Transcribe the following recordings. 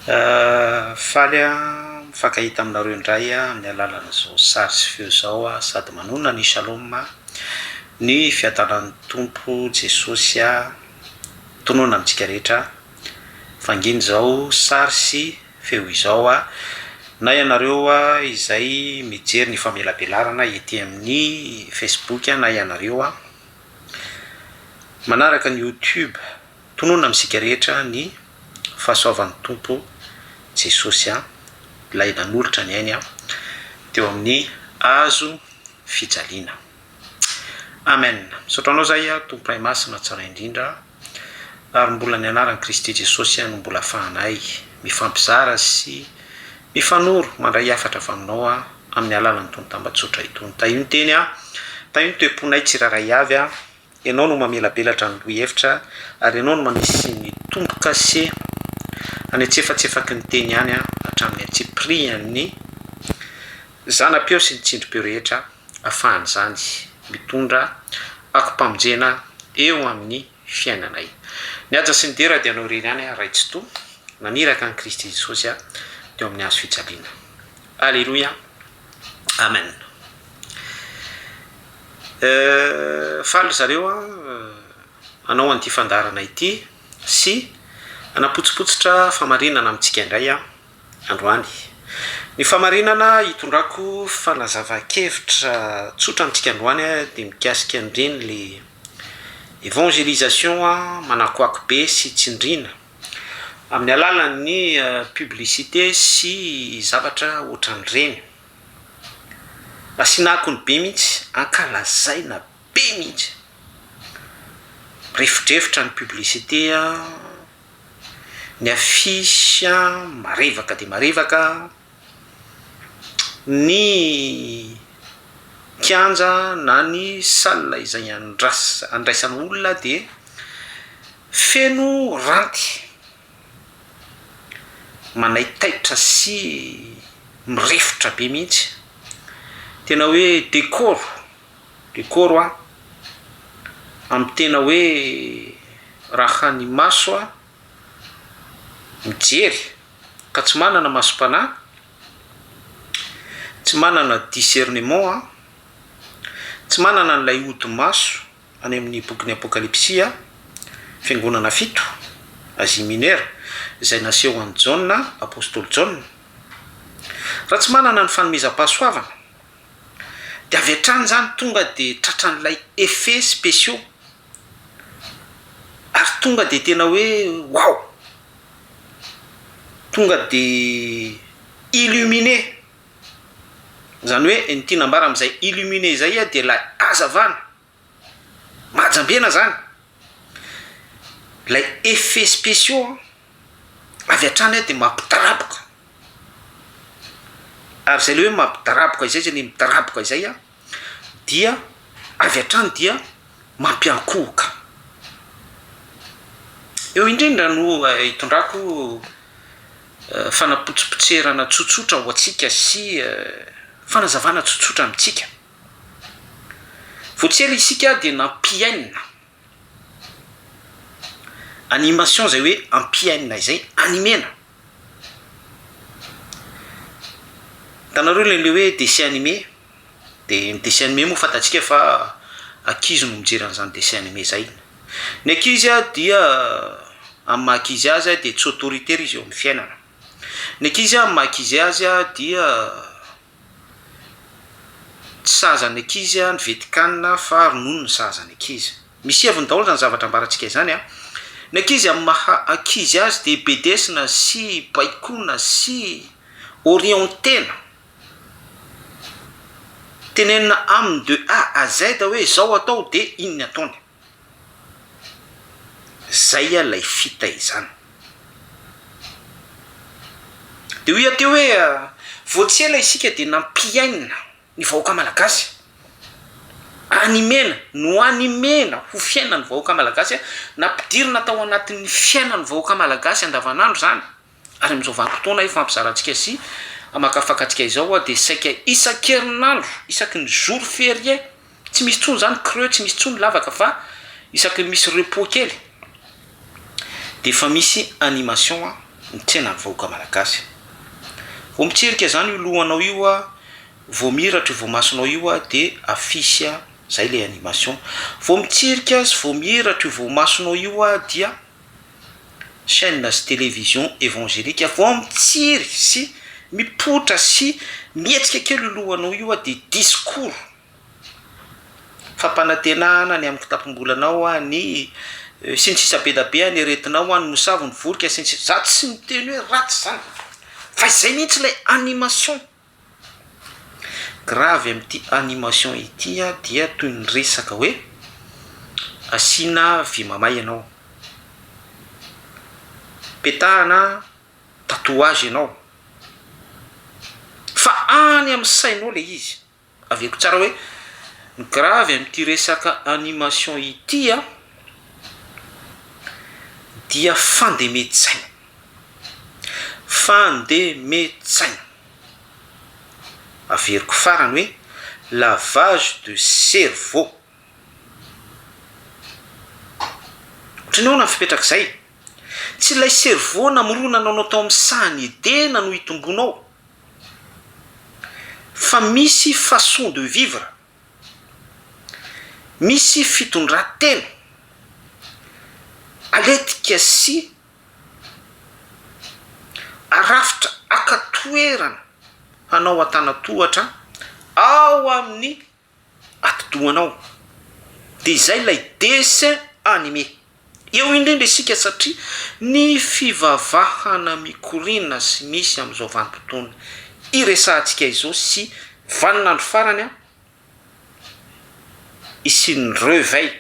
Faly aho mifankahita aminareo indray amin'ny alalan'izao sary sy feo izao sady manonona ny Shalom, ny fiadanan'ny Tompo Jesosy tononina amintsika rehetra. Vangino izao sary sy feo izao na ianareo izay mijery ny famelabelarana ety amin'ny Facebook na ianareo manaraka ny YouTube. Tononina amintsika rehetra ny fahasoavan'ny Tompo Jesosy ilay nanolotra ny ainy teo amin'ny hazo fijaliana. Amen. Misaotra anao zahay Tompo Ray Masina tsara indrindra ary mbola ny anaran'i Kristy Jesosy no mbola afahanay mifampizara sy mifanoro mandray hafatra avy aminao amin'ny alalan'itony tambajotra itony. Tahio ny teny, tahio ny toe-ponay tsirairay avy. Ianao no mamelabelatra ny lohahevitra ary ianao no manisy ny tombo-kase any antsefatsefaky ny teny any hatramin'ny antsipirian'ny zana-peo sy ny tsindrim-peo rehetra afahan'izany mitondra akom-pamonjena eo amin'ny fiainanay. Ny haja sy ny dera dia anao irery ihany Ray Tsitoha naniraka an'i Kristy Jesosy teo amin'ny hazo fijaliana. Aleloia. Amen. Faly ry zareo hanao an'ity fandaharana ity sy hanapotsipotsitra famarinana amintsika indray androany. Ny famarinana hitondrako fanazavan-kevitra tsotra amintsika androany dia mikasika an'ireny le évangélisation manakoako be sy tsindriana amin'ny alalan'ny publicité sy zavatra ohatran'ireny. Asiana akony be mihitsy, ankalazaina be mihitsy. Mirefodrefotra ny publicité an, ny affiche an, marevaka dia marevaka, ny kianja na ny salle izay andras- andraisana olona dia feno ranty. Manaitaitra sy mirefotra be mihitsy. Tena hoe décor, décor an, amin'ny tena hoe raha ny maso an, mijery ka tsy manana masom-panahy, tsy manana discernement an, tsy manana an'ilay hodi-maso any amin'ny bokin'ny Apokalypsy, fiangonana fito, Asie Mineure, izay naseho an'i Jaona, apostoly Jaona. Raha tsy manana ny fanomezam-pahasoavana, dia avy hatrany izany tonga dia tratran'ilay effets spéciaux, ary tonga dia tena hoe waouh! Tonga dia illuminé. Izany hoe ny tiana ambara amin'izay illuminé izay dia ilay hazavana, mahajambena izany, ilay effets spéciaux avy hatrany dia mampidaraboka, ary izay ilay hoe mampidaraboka izay izany midaraboka izay dia avy hatrany dia mampiankohoka. Eo indrindra no hitondrako fanapotsipotserana tsotsotra ho antsika sy fanazavana tsotsotra amintsika. Vao tsy ela isika dia nampiainina animation izay hoe ampiainina izay, animena. Hitanareo ilay hoe dessin animé, dia ny dessin animé moa fantatsika fa ankizy no mijery an'izany dessin animé izay. Ny ankizy dia amin'ny maha ankizy azy dia tsy autoritaire izy eo amin'ny fiainana. Ny ankizy amin'ny maha ankizy azy dia tsy sahaza ny ankizy ny vetikanina fa ronono no sahaza ny ankizy. Misy heviny daholo izany zavatra ambarantsika izany an. Ny ankizy amin'ny maha ankizy azy dia bedesina sy baikoina sy orientena. Tenenina aminy de A à Z hoe izao atao dia iny ny ataony. Zay ilay fitaizana. Dia hoy aho teo hoe vao tsy ela isika dia nampiainina ny vahoaka malagasy. Animena, noanimena ho fiainan'ny vahoaka malagasy, nampidirina tao anatin'ny fiainan'ny vahoaka malagasy andavanandro izany. Ary amin'izao vanim-potoana ifampizarantsika sy amakafakantsika izao dia saika isan-kerinandro, isaky ny jour férié, tsy misy intsony izany creux, tsy misy intsony lavaka fa isaky ny misy repos kely dia efa misy animation. Ny tsenan'ny vahoaka malagasy. Vao mitsirika izany io lohanao io a, vao mihiratra io voamasonao io a, dia affiche a, zay ilay animation. Vao mitsirika sy vao mihiratra io voamasonao io a, dia chaîne sy télévision évangélique. Vao mitsiry sy mipoitra sy mihetsika kely io lohanao io a, dia discours. Fampanantenana ny amin'ny kitapom-bolanao a, ny sy ny sisa be da be a, ny aretinao a, ny mosavy, ny vorika sy ny sisa, za tsy miteny hoe ratsy zany fa izay mihitsy ilay animation, grave amin'ity animation ity a dia toy ny resaka hoe asiana vy mamay ianao, petahana tatouage ianao fa any amin'ny sainao le izy. Averiko tsara hoe ny grave amin'ity resaka animation ity an, dia fandemen-tsaina, fandemen-tsaina. Averiko farany hoe lavage de cerveau. Ohatran'ny ahoana ny fipetrak'izay? Tsy ilay cerveau namoronana anao tao amin'ny sahan'i Edena no hitomboanao. Fa misy façon de vivre, misy fitondran-tena aletika sy arafitra haka toerana hanao antanatohatra ao amin'ny atidohanao. Dia izay ilay dessin animé. Eo indrindra isika satria ny fivavahana mikoriana sy misy amin'izao vanim-potoana iresahantsika izao sy vaninandro farany hisian'ny reveil,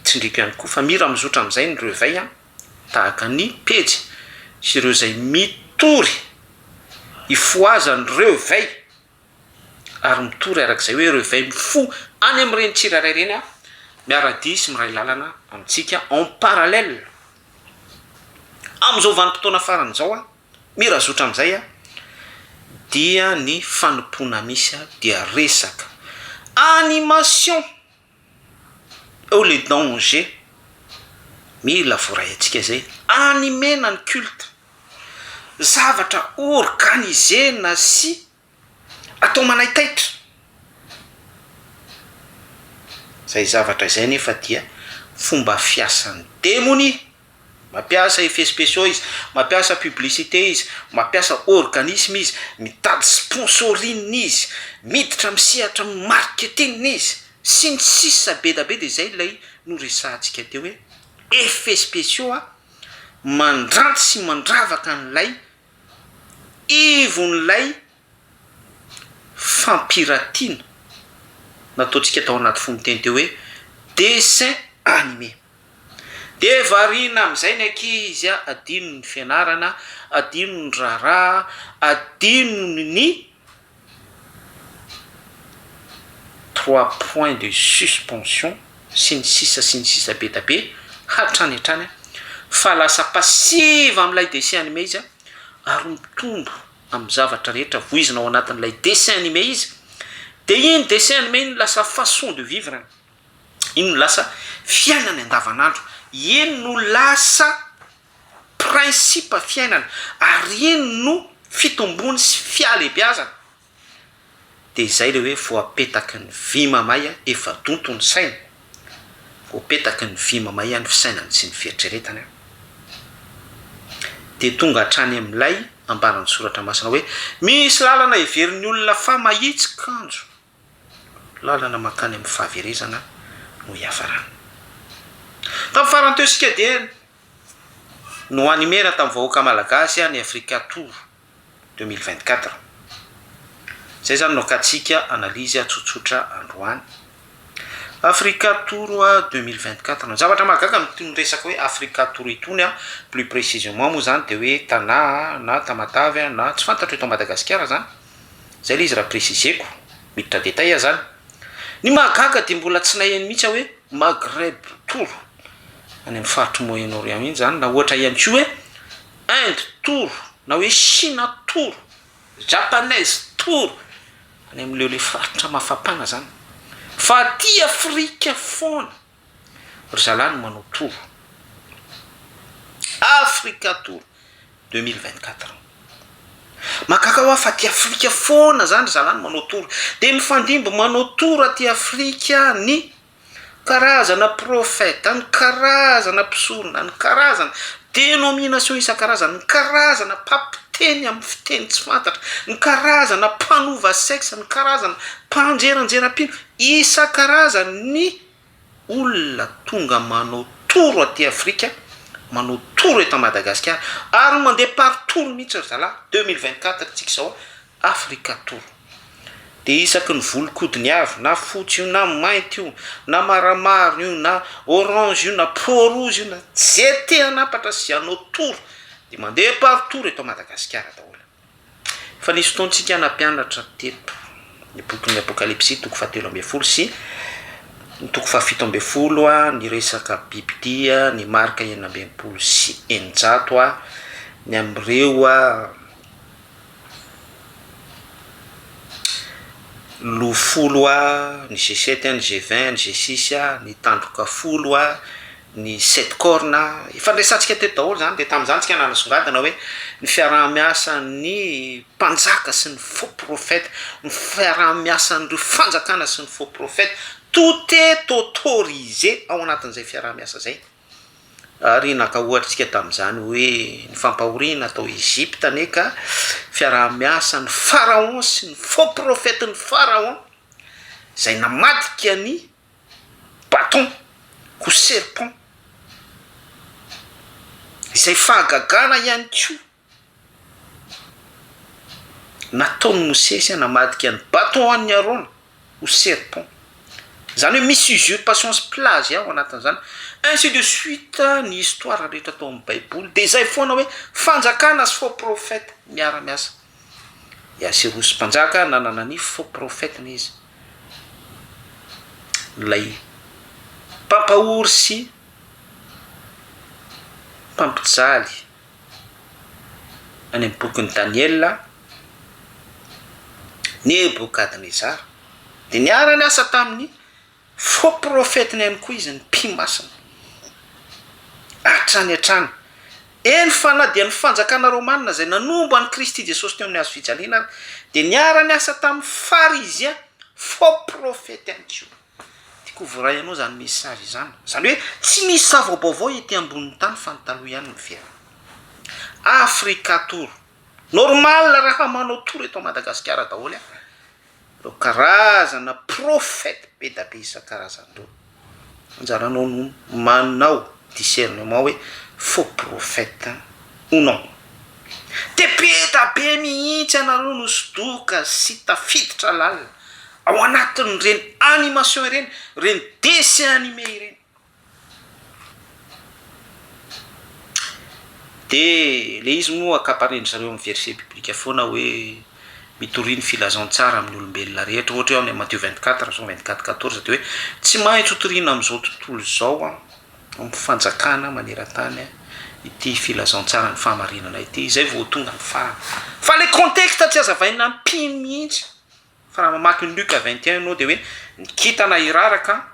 tsindriako ihany koa fa mira mizotra amin'izay ny reveil tahaka ny pejy sy ireo izay mitory hifohazan'ny reveil. ary mitory araka izay hoe ireo izay mifoha any amin'ireny tsirairay ireny miara-dia sy miray lalana amintsika en parallèle amin'izao vanim-potoana farany izao an, mirazotra amin'izay an, dia ny fanompoana misy dia resaka animation, eo le danger, mila voaray antsika izay, animena ny culte, zavatra organiser-na sy Atao manaitaitra. Izay zavatra izay anefa dia fomba fiasan'ny demonia. Mampiasa effets spéciaux izy, mampiasa publicité izy, mampiasa organisme izy, mitady sponsoring izy, miditra amin'ny sehatra marketing izy, sy ny sisa be da be dia izay ilay noresahantsika teo hoe effets spéciaux mandranty sy mandravaka an'ilay ivon'ilay fampiratiana nataontsika tao anaty fononteny teo hoe dessin animé. Dia variana amin'izay ny ankizy, adinony ny fianarana, adinony ny raharaha, adinony ny trois points de suspension sy ny sisa sy ny sisa be da be hatrany hatrany fa lasa passive amin'ilay dessin animé izy ary mitombo amin'ny zavatra rehetra voizina ao anatin'ilay dessin animé izy dia iny dessin animé iny lasa façon de vivre iny no lasa fiainany andavanandro iny no lasa principe fiainana ary iny no fitombony sy fihalehibiazana dia izay ilay hoe voapetaky ny vy mamay efa donto ny saina, voapetaky ny vy mamay ny fisainany sy ny fieritreretany dia tonga hatrany amin'ilay ambaran'ny soratra masina hoe misy lalana heverin'ny olona fa mahitsy kanjo lalana mankany amin'ny fahaverezana no hiafarany. Tamin'ny farany teo isika dia no-animer-na tamin'ny vahoaka malagasy ny Africa Tour 2024. Izay izany no akatsika analyse tsotsotra androany. Africa Tour 2024. Ny zavatra mahagaga amin'itony resaka hoe Africa Tour itony, plus précisément moa izany dia hoe Tana na Tamatave na tsy fantatro eto Madagasikara izany. Izay ilay izy raha préciser-ko, miditra détail aho izany. Ny mahagaga dia mbola tsy naheno mihitsy aho hoe Maghreb Tour any amin'ny faritry Moyen Orient iny izany na ohatra ihany koa hoe Inde Tour na hoe Chine Tour, Japanese Tour any amin'ireo ilay faritra mafampana izany. Fa aty Afrika foana ry zalahy no manao tour. Africa Tour. 2024. Mahagaga hoa fa aty Afrika foana zany ry zalahy no manao tour. Dia mifandimby manao tour aty Afrika ny karazana prophète, ny karazana mpisorona, ny karazana dénomination isan-karazany, ny karazana mpampiteny amin'ny fiteny tsy fantatra, ny karazana mpanova sexe, ny karazana mpanjeranjera mpino isan-karazany ny olona tonga manao tour aty Afrika, manao tour eto Madagasikara ary mandeha par tour mihitsy ry zalahy, 2024 tsika izao Africa tour. Dia isaky ny volon-kodiny avy, na fotsy io na mainty io, na maramara io na orange io na peau rouge io na ze te hanapatra sy hanao tour dia mandeha par tour eto Madagasikara daholo. Efa nisy fotoantsika nampianatra teto ny bokin'ny Apokalypsy toko fahatelo ambin'ny folo sy ny toko faha-17, ny resaka bibidia, ny marika 666, ny amin'ireo loha 10, ny G7, ny G20, ny G6, ny tandroka 10, ny sept cornes. Efa niresahantsika teto daholo zany. Dia tamin'izany tsika nanasongadina hoe ny fiaraha-miasan'ny mpanjaka sy ny faux prophète, ny fiaraha-miasan'ireo fanjakana sy ny faux prophète, tout est autorisé ao anatin'izay fiaraha-miasa zay. Ary naka ohatra tsika tamin'izany hoe ny fampahoriana atao Egypte ane ka fiaraha-miasa ny pharaon sy ny faux prophète, ny pharaon zay namadika ny bâton ho serpent, izay fahagagana ihany koa nataony Mosesy namadika ny bâton an'ny Arona ho serpent. Zany hoe misy usurpation sy plagiat ao anatin'izany, ainsi de suite. Ny histoire rehetra atao amin'ny Baiboly de zay foana hoe fanjakana sy faux prophète miara-miasa. I Aserosy mpanjaka nanana ny faux prophète-ny izy, lay mpampahory sy mpampijaly any amin'ny bokin'i Daniela, Nebokadnezara, de niara-niasa tamin'ny faux prophète-ny ihany koa izy, ny mpimasina hatrany hatrany eny. Fa na dia ny fanjakana romanina zay nanombo an'i Kristy Jesosy teo amin'ny hazo fijaliana ary de niara-niasa tamin'ny pharisien faux prophète ihany koa. Tiako voaray anao zany message izany, zany hoe tsy misy zava-baovao ety ambonin'ny tany fa ny taloha ihany miverina. Africa tour, normal raha manao tour eto Madagasikara daholo ireo karazana prophète be da be isan-karazany reo. Anjaranao no manao discernement hoe faux prophète ou non. De be da be mihitsy anareo no sodoka sy tafiditra lalina ao anatin'ireny animation ireny, reny dessin animé ireny. De le izy moa akaparendry zareo amin'ny verset biblique foana hoe mitory ny filazantsara amin'ny olombelona rehetra, ohatra hoe any Matthieu 24 zao, 24 14, de hoe tsy maintsy hotoriana amin'izao tontolo izao amin'ny fanjakana maneran-tany ity filazantsara ny fahamarinana ity, izay vao tonga ny farany. Fa le contexte tsy azavaina ampiny mihitsy. Fa raha mamaky ny Luka 21 anao de hoe ny kintana iraraka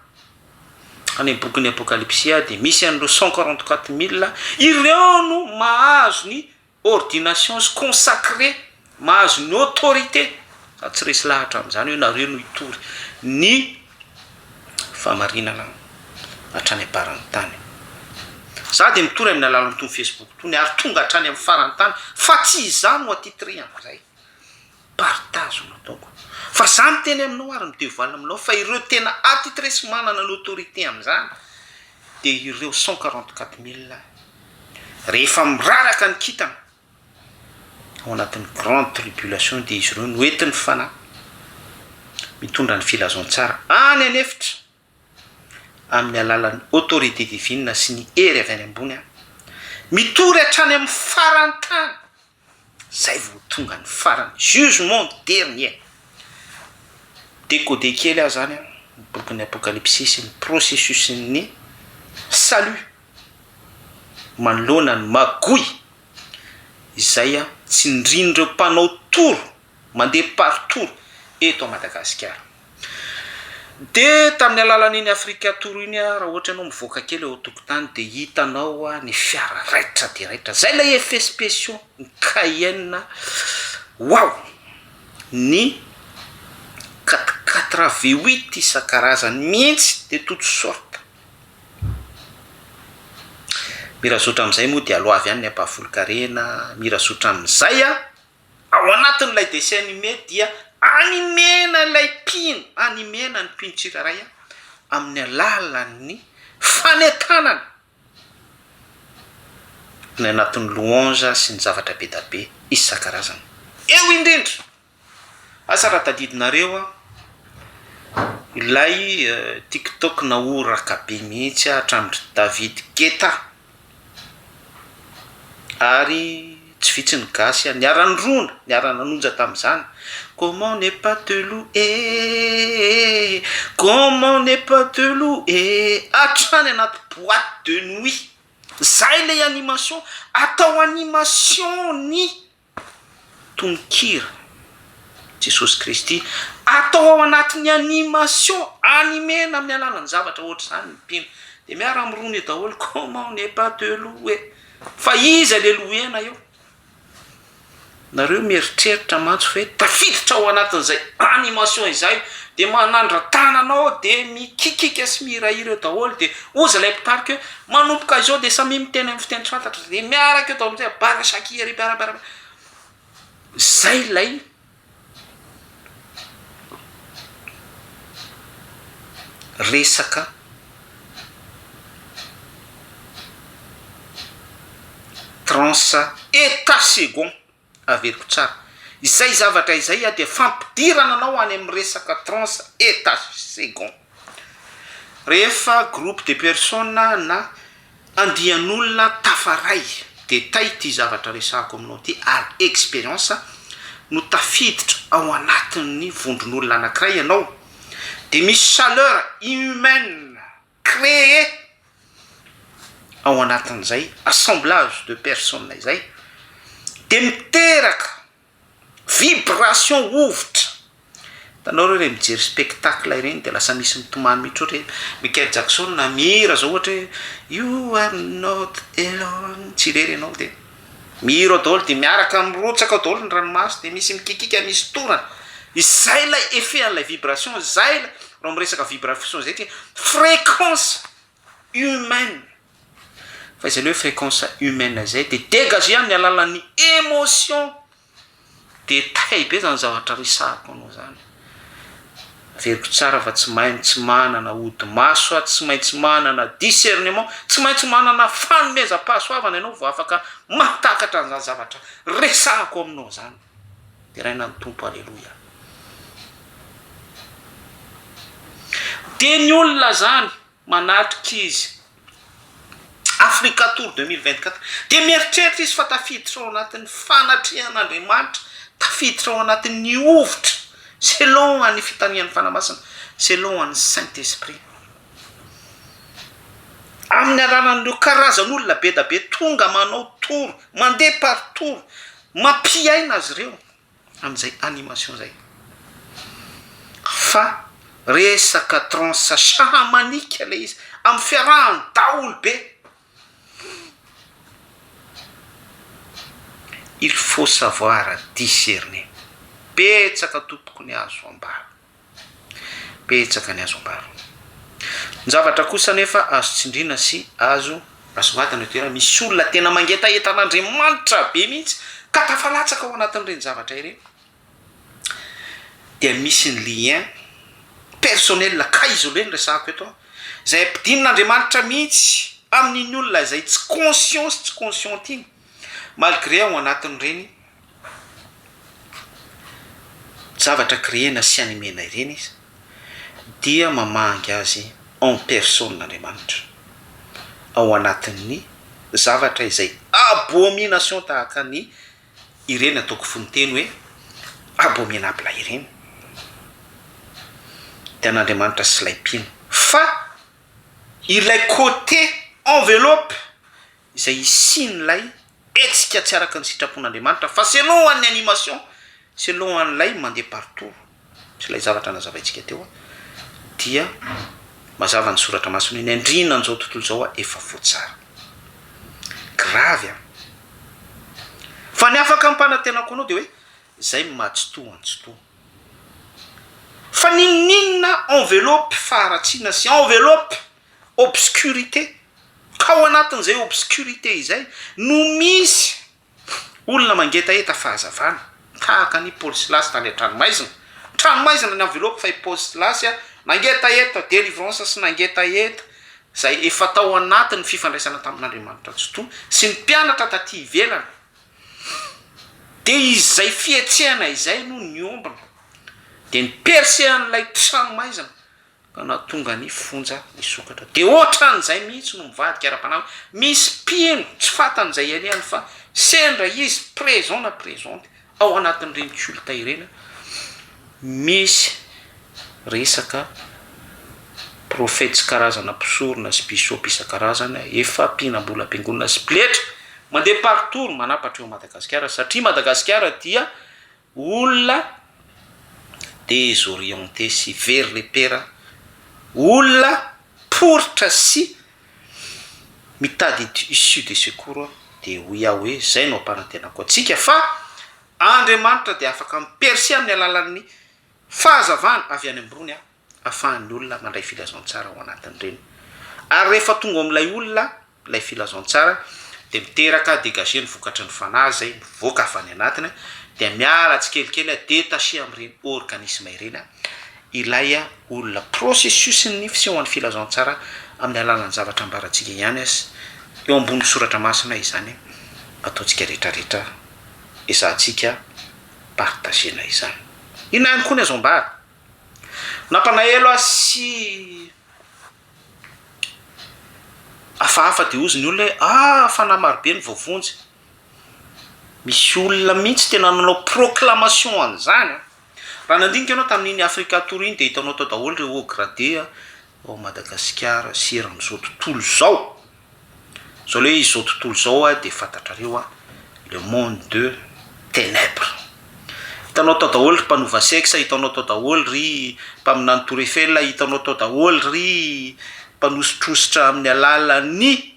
any amin'ny bokin'ny Apokalypsy de misy an'ireo 144 000 ireo no mahazo ny ordination sy consacré, mahazo ny autorité. Za tsy resy lahatra amin'izany hoe nareo no hitory ny fahamarinana hatrany am-paran'ny tany. Za de mitory amin'ny alalan'ny tony Facebook tony ary tonga hatrany amin'ny faran'ny tany, fa tsy izaho no attitré amin'izay. Partage no ataoko. Fa za miteny aminao ary mi-dévoile aminao fa ireo tena attitré sy manana ny autorité amin'izany de ireo 144 000 rehefa miraraka ny kintana ao anatin'ny grande tribulation, de izy ireo no entin'ny fanahy mitondra ny filazantsara any an'efitra amin'ny alalan'ny autorité divine sy ny hery avy any ambony mitory hatrany amin'ny farany tany, zay vao tonga ny farany, jugement dernier. Décodé kely aho zany ny bokin'ny Apokalypsy sy ny processus ny salut manoloana ny magoy izay tsindrin'ireo mpanao tour mandeha par tour eto a Madagasikara. Dia tamin'ny alalan'iny Africa Tour iny raha ohatra ianao mivoaka kely eo an-tokotany dia hitanao ny fiara raitra dia raitra. Izay ilay effets spéciaux, ny Cayenne, waouh! Ny quatre quatre V huit isan-karazany mihitsy de toute sorte. Mira zotra amin'izay moa dia aloavy ihany ny ampahafolon-karena, mira zotra amin'izay ao anatin'ilay dessin animé dia animena ilay mpino, animena ny mpino tsirairay amin'ny alalan'ny fanentanana ny anatin'ny louange sy ny zavatra be da be isan-karazany. Eo indrindra! Asa raha tadidinareo ilay tiktok nahoraka be mihitsy hatramin-dry David Guetta ary tsy vitsy ny gasy niara-nirona, niara-nanonja tamin'izany, comment ne pas te louer, comment ne pas te louer, hatrany anaty boite de nuit, zay ilay animation, atao animation ny tononkira Jesosy Kristy, atao ao anatin'ny animation, animena amin'ny alalan'ny zavatra ohatr'izany ny mpino, dia miara-mirona eo daholo, comment ne pas te louer, fa iza le louer-na eo? Nareo mieritreritra mantsy hoe tafiditra ao anatin'izay animation izay dia manandra-tanana ao dia mikikika sy mihirahira eo daholo dia hozy ilay mpitarika hoe manomboka izao dia samia miteny amin'ny fiteny tsy fantatra dia miaraka eo daholo amin'izay bara shakiry bara bara izay ilay resaka transe état second averiko tsara izay zavatra izay dia fampidirana anao any amin'ny resaka transe état second rehefa groupe de personnes na andian'olona tafaray détail ity zavatra resahako aminao ity ary expérience no tafiditra ao anatin'ny vondron'olona anankiray ianao dia misy chaleur humaine créée ao anatin'izay assemblage de personnes izay dia miteraka vibration hovitra. Hitanao ireo ireny mijery spectacle ireny dia lasa misy mitomany mihitsy ohatra hoe Michael Jackson mihira zao ohatra hoe you are not alone, tsy irery ianao dia mihira ao daholo dia miaraka mirotsaka ao daholo ny ranomaso dia misy mikikika misy torana, izay ilay effet an'ilay vibration, izay ilay raha miresaka vibration izay ty fréquence humaine, fa izay le hoe fréquence humaine izay dia dégagé amin'ny alalan'ny émotion. Détail be zany zavatra resahako anao zany. Averiko tsara fa tsy maintsy manana hodi-maso aho, tsy maintsy manana discernement, tsy maintsy manana fanomezam-pahasoavana ianao vao afaka mahatakatra an'izany zavatra resahako aminao zany. Deraina ny Tompo, Aleloia. Dia ny olona zany manatrika izy Africa Tour 2024 dia mieritreritra izy fa tafiditra ao anatin'ny fanatrehan'Andriamanitra, tafiditra ao anatin'ny hovitra selon an'ny fitarihan'ny Fanahy Masina, selon an'ny Saint Esprit. Amin'ny alalan'ireo karazan'olona be da be tonga manao tour, mandeha par tour, mampiaina azy ireo. amin'izay animation izay fa resaka transe chamanique ilay izy amin'ny fiarahan'ny daholo be, il faut savoir discerner, betsaka tompoko ny azo ambara. Betsaka ny azo ambara. Ny zavatra kosa anefa azo tsindriana sy azo asongadina eto hoe misy olona tena mangetaheta an'Andriamanitra be mihitsy ka tafalatsaka ao anatin'ireny zavatra ireny. Dia misy ny lien personnel cas isolé no resahako eto izay ampidinin'Andriamanitra mihitsy amin'iny olona izay tsy conscient sy tsy consciente iny malgré ao anatin'ireny zavatra créer-na sy animer-na ireny izy dia mamangy azy en personne Andriamanitra ao anatin'ny zavatra izay abomination tahaka ny ireny ataoko fononteny hoe abominable ireny dia an'Andriamanitra sy ilay mpino fa ilay côté enveloppe izay hisian'ilay hetsika tsy araka ny sitrapon'Andriamanitra fa selon an'ny animation, selon an'ilay mandeha par tour sy ilay zavatra nazavaintsika teo dia. dia mazava ny soratra masina hoe ny andriana an'izao tontolo izao efa voatsara. Grave an! Fa ny afaka ampanantenako anao dia hoe izay matsitoha antsitoha. Fa n'inon'inona enveloppe faharatsiana sy enveloppe obscurité, ka ao anatin'izay obscurité izay no misy olona mangetaheta fahazavana, tahaka an'i Paoly Silasy tany an-tranomaizina, tranomaizina ny enveloppe fa i Paoly Silasy nangetaheta délivrance sy nangetaheta izay efa tao anatin'ny fifandraisana tamin'Andriamanitra Tsitoha sy ny mpianatra taty ivelany, dia izay fihetsehana izay no niombona, dia ni-percer an'ilay tranomaizina ka nahatonga ny fonja nisokatra. Dia ohatran'izay mihitsy no mivadika ara-panahy hoe misy mpino tsy fantany izay alehany fa sendra izy présent na présente ao anatin'ireny culte ireny misy resaka prophète sy karazana mpisorona sy bishop isan-karazany efa mpihinam-bolam-piangonana sy mpiletra mandeha partout manapatra eo Madagasikara satria Madagasikara dia Olona desorienté sy very repera, olona poritra sy mitady issue de secours dia hoy aho hoe zay no ampanantenako antsika fa Andriamanitra dia afaka mi-percer amin'ny alalan'ny fahazavana avy any ambony ahafahan'ny olona mandray filazantsara ao anatin'ireny. Ary rehefa tonga ao amin'ilay olona ilay filazantsara dia miteraka dégager ny vokatry ny fanahy izay mivoaka avy any anatiny dia miala tsikelikely détacher amin'ireny organisme ireny ilay olona. Processus-n'ny fisehoan'ny filazantsara amin'ny alalan'ny zavatra ambarantsika ihany sy eo ambony soratra masina izany ataontsika rehetrarehetra ezahantsika partager-na izany. Inona ihany koa ny azo ambara? Nampanahelo ahy sy hafahafa dia hozy ny olona hoe ah fanahy marobe no voavonjy. Misy olona mihitsy tena nanao proclamation an'izany an. Raha nandinika ianao tamin'iny Africa Tour iny dia hitanao tao daholo ireo haut gradé ao Madagasikara sy eran'izao tontolo izao. Zao le izao tontolo izao a dia fantatrareo a le monde de ténèbres. Hitanao tao daholo ry mpanova sexe, hitanao tao daholo ry mpaminany tour Eiffel, hitanao tao daholo ry mpanosotrosotra amin'ny alalan'ny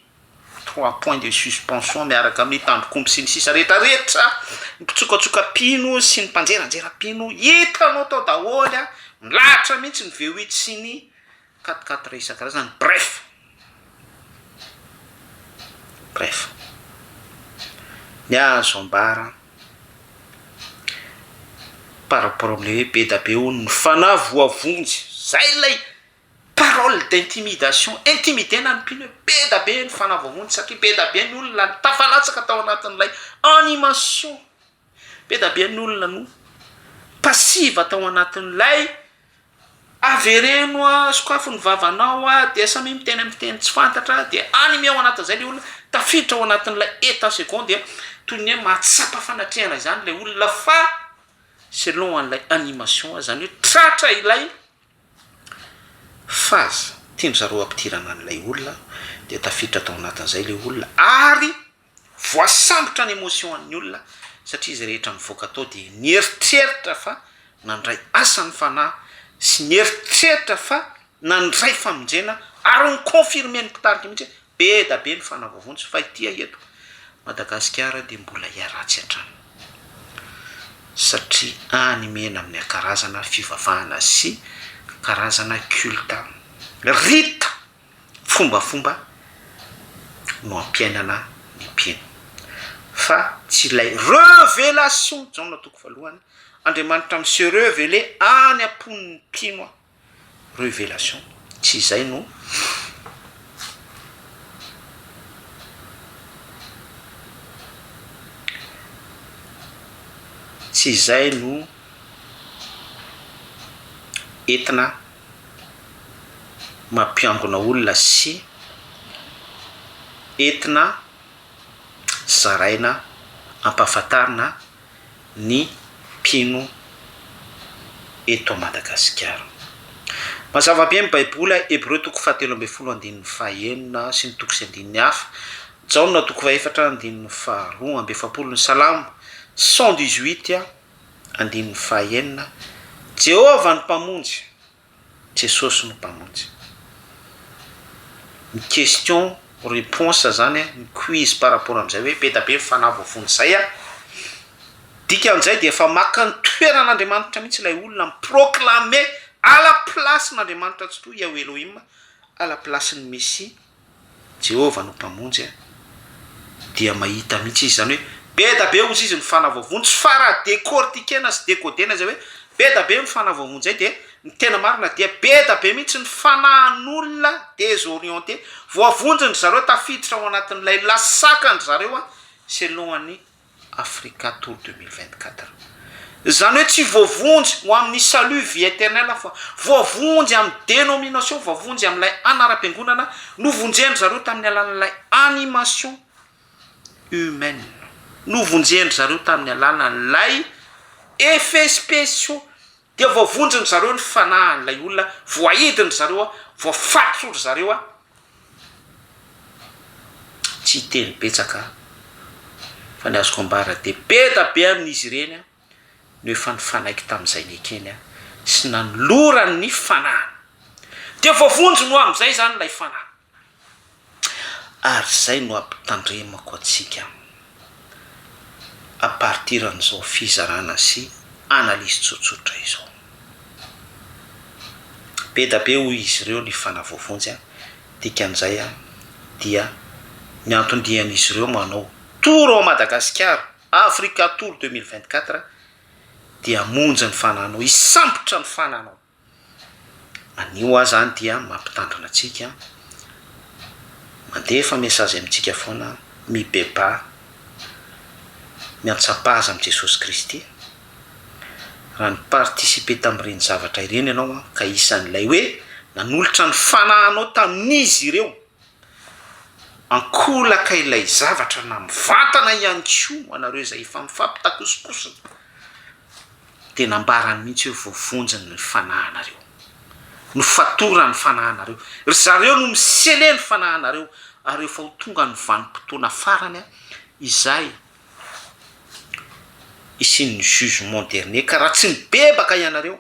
trois points de suspension miaraka amin'ny tandrok'omby sy ny sisa rehetra rehetra, ny mpitsokatsoka mpino sy ny mpanjeranjera mpino, hitanao tao daholo a, milahatra mihitsy ny V8 sy ny Quatre quatre isan-karazany, bref! Bref. Ny azo ambara par rapport amin'ilay hoe be da be hono ny fanahy voavonjy, zay ilay parole d'intimidation, intimider-na ny mpino hoe be da be ny fanahy voavonjy satria be da be ny olona tafalatsaka tao anatin'ilay animation, be da be ny olona no passive tao anatin'ilay Avereno a, sokafo ny vavanao a, dia samia miteny amin'ny fiteny tsy fantatra, dia animé ao anatin'izay ilay olona, tafiditra ao anatin'ilay état second dia toy ny hoe mahatsapa fanatrehana izany ilay olona fa selon an'ilay animation, izany hoe tratra ilay phase tian-dry zareo hampidirana an'ilay olona dia tafiditra tao anatin'izay ilay olona ary Voasambotra ny emotion an'ny olona satria izay rehetra nivoaka tao dia nieritreritra fa nandray asan'ny fanahy sy nieritreritra fa nandray famonjena ary ni-confirmer ny mpitarika mihitsy hoe be da be ny fanahy voavonjy fa ity eto Madagasikara dia mbola hiharatsy hatrany satria any mena amin'ny karazana fivavahana sy karazana culte rite fombafomba no ampiainana ny mpino fa tsy ilay revelation, Jaona toko voalohany, Andriamanitra mi se reveler any am-pon'ny mpino aho, revelation, tsy izay no tsy izay no entina mampiangona olona sy entina zaraina ampahafantarina ny mpino eto Madagasikara. Mazava be ny Baiboly, Hebreo toko fahatelo ambin'ny folo andininy fahenina sy ny toko sy andininy hafa, Jaona toko fahefatra andininy faharoa amby efapolo, ny Salamo 118 andininy fahenina, Jehovah ny Mpamonjy. Jesosy no Mpamonjy. Ny question réponse zany ny quiz par rapport amin'izay hoe be da be ny fanahy voavonjy zay an, dikan'izay dia efa maka ny toeran'Andriamanitra mihitsy ilay olona mi-proclamer à la place-n'Andriamanitra Tsitoha, Yahweh Elohim, à la place-n'ny Mesia. Jehovah no Mpamonjy a, dia mahita mihitsy izy, izany hoe be da be hozy izy ny fanavaovonjy, fa raha decortiquena sy decodena izay hoe be da be ny fanavaovonjy izay dia ny tena marina dia be da be mihitsy ny fanahin'olona desorienté, voavonjin-dry zareo tafiditra ao anatin'ilay lasakan-dry zareo a, selon an'i Africa Tour 2024. Izany hoe tsy voavonjy ho amin'ny salut vie éternelle fa voavonjy amin'ny dénomination, voavonjy amin'ilay anaram-piangonana novonjen-dry zareo tamin'ny alalan'ilay animation humaine, novonjen-dry zareo tamin'ny alalan'ilay effets spéciaux Dia voavonjin-dry zareo ny fanahin'ilay olona, voahidin-dry zareo, voafatotro-dry zareo. Tsy hiteny betsaka aho, fa ny azoko ambara dia be da be amin'izy ireny no efa nifanaiky tamin'izay nekeny sy nanolorany ny fanahiny. Dia voavonjy no amin'izay izany ilay fanahy. Ary izay no ampitandremako antsika à partir an'izao fizarana sy analyse tsotsotra izao. Be da be hoy izy ireo ny fanavoavonjy an, dikan'izay an dia ny anton-dian'izy ireo manao tour ao Madagasikara, Africa Tour 2024, dia hamonjy ny fananao, hisambotra ny fananao. Anio aho zany dia mampitandrina antsika, mandefa message amintsika foana, mibebaha, miantsapaza amin'i Jesosy Kristy, raha ni-participer tamin'ireny zavatra ireny ianao an, ka isan'ilay hoe nanolotra ny fanahinao tamin'izy ireo, ankolaka ilay zavatra na mivantana ihany koa ho anareo izay efa mifampitakosokosona. dia nambarany mihitsy hoe voavonjiny ny fanahinareo, nofatorany ny fanahinareo, ry zareo no mi-sceller ny fanahinareo ary efa ho tonga ny vanim-potoana farany izay hisian'ny jugement dernier ka raha tsy mibebaka ianareo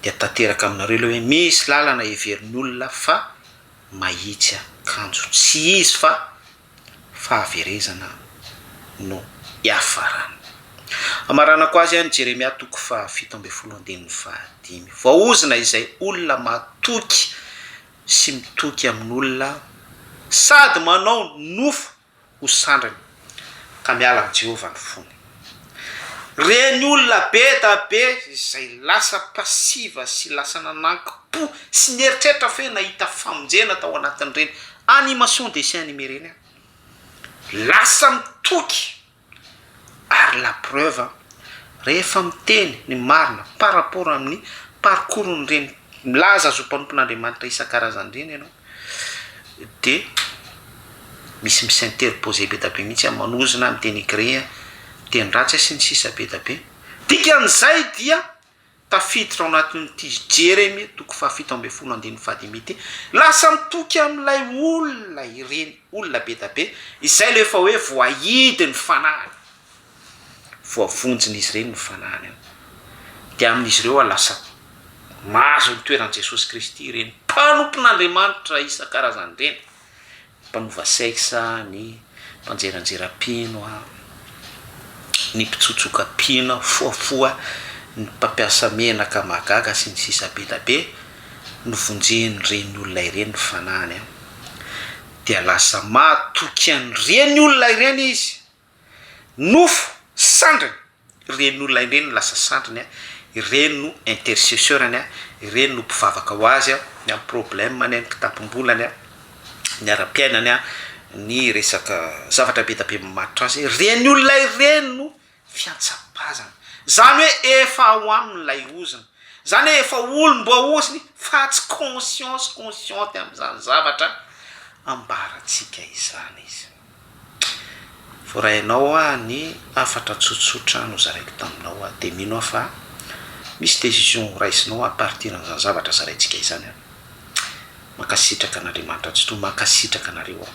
dia tanteraka aminareo ilay hoe misy lalana heverin'ny olona fa mahitsy akanjo tsy izy fa fahaverezana no hiafarany. Amaranako azy any Jeremia toko faha 17 andininy fahadimy. Voaozona izay olona matoky sy mitoky amin'olona sady manao nofo ho sandriny, ka miala amin'i Jehovah ny fony. Ireny olona be da be izay lasa passive sy lasa nanankim-po sy nieritreritra fa hoe nahita famonjena tao anatin'ireny animation dessin animé ireny, lasa mitoky Ary la preuve rehefa miteny ny marina par rapport amin'ny parcours-n'ireny milaza azy ho mpanompon'Andriamanitra isan-karazany ireny ianao dia misy mi-s'interposer be da be mihitsy manozona, mi-denigrer, miteny ratsy sy ny sisa be da be. Dikan'izay dia Tafiditra ao anatin'ity Jeremia toko fahafito ambin'ny folo andininy fahadimy ity, lasa mitoky amin'ilay olona ireny olona be da be izay ilay efa hoe voahidy ny fanahiny, voavonjin'izy ireny ny fanahiny ao, dia amin'izy ireo aho lasa mahazo ny toeran'i Jesosy Kristy ireny mpanompon'Andriamanitra isan-karazany ireny. mpanova sexe, ny mpanjeranjera mpino, ny mpitsotsoka mpino, fohafoha, ny mpampiasa menaka mahagaga sy ny sisa be da be, novonjen'ireny olona ireny ny fanahiny dia lasa matoky an'ireny olona ireny izy, nofo, sandriny. Ireny olona ireny no lasa sandriny a, ireny no intercesseur-ny a, ireny no mpivavaka ho azy a, ny amin'ny problème-ny, ny kitapom-bolany a, ny ara-piainany a, ny resaka zavatra be dia be mamatotra azy, ireny olona ireny no fiantsapazana, izany hoe efa ao aminy ilay ozona, izany hoe efa olom-boaozony fa tsy conscience consciente amin'izany zavatra ambarantsika izany izy. Voarainao aho ny hafatra tsotsotra nozaraiko taminao aho dia mino aho fa misy decision ho raisinao à partir an'izany zavatra zaraintsika izany an! Mankasitraka an'Andriamanitra Tsitoha, mankasitraka anareo aho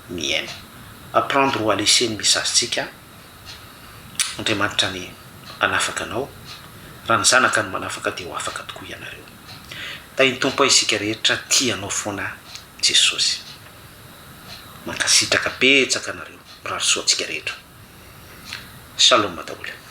mihaino. À prendre ou à laisser ny message-tsika, Andriamanitra anie hanafaka anao. Raha ny Zanaka no manafaka dia ho afaka tokoa ianareo. Tahin'ny Tompo ahy isika rehetra tia anao foana Jesosy. Mankasitraka betsaka anareo. Mirary soa antsika rehetra. Shalom daholo.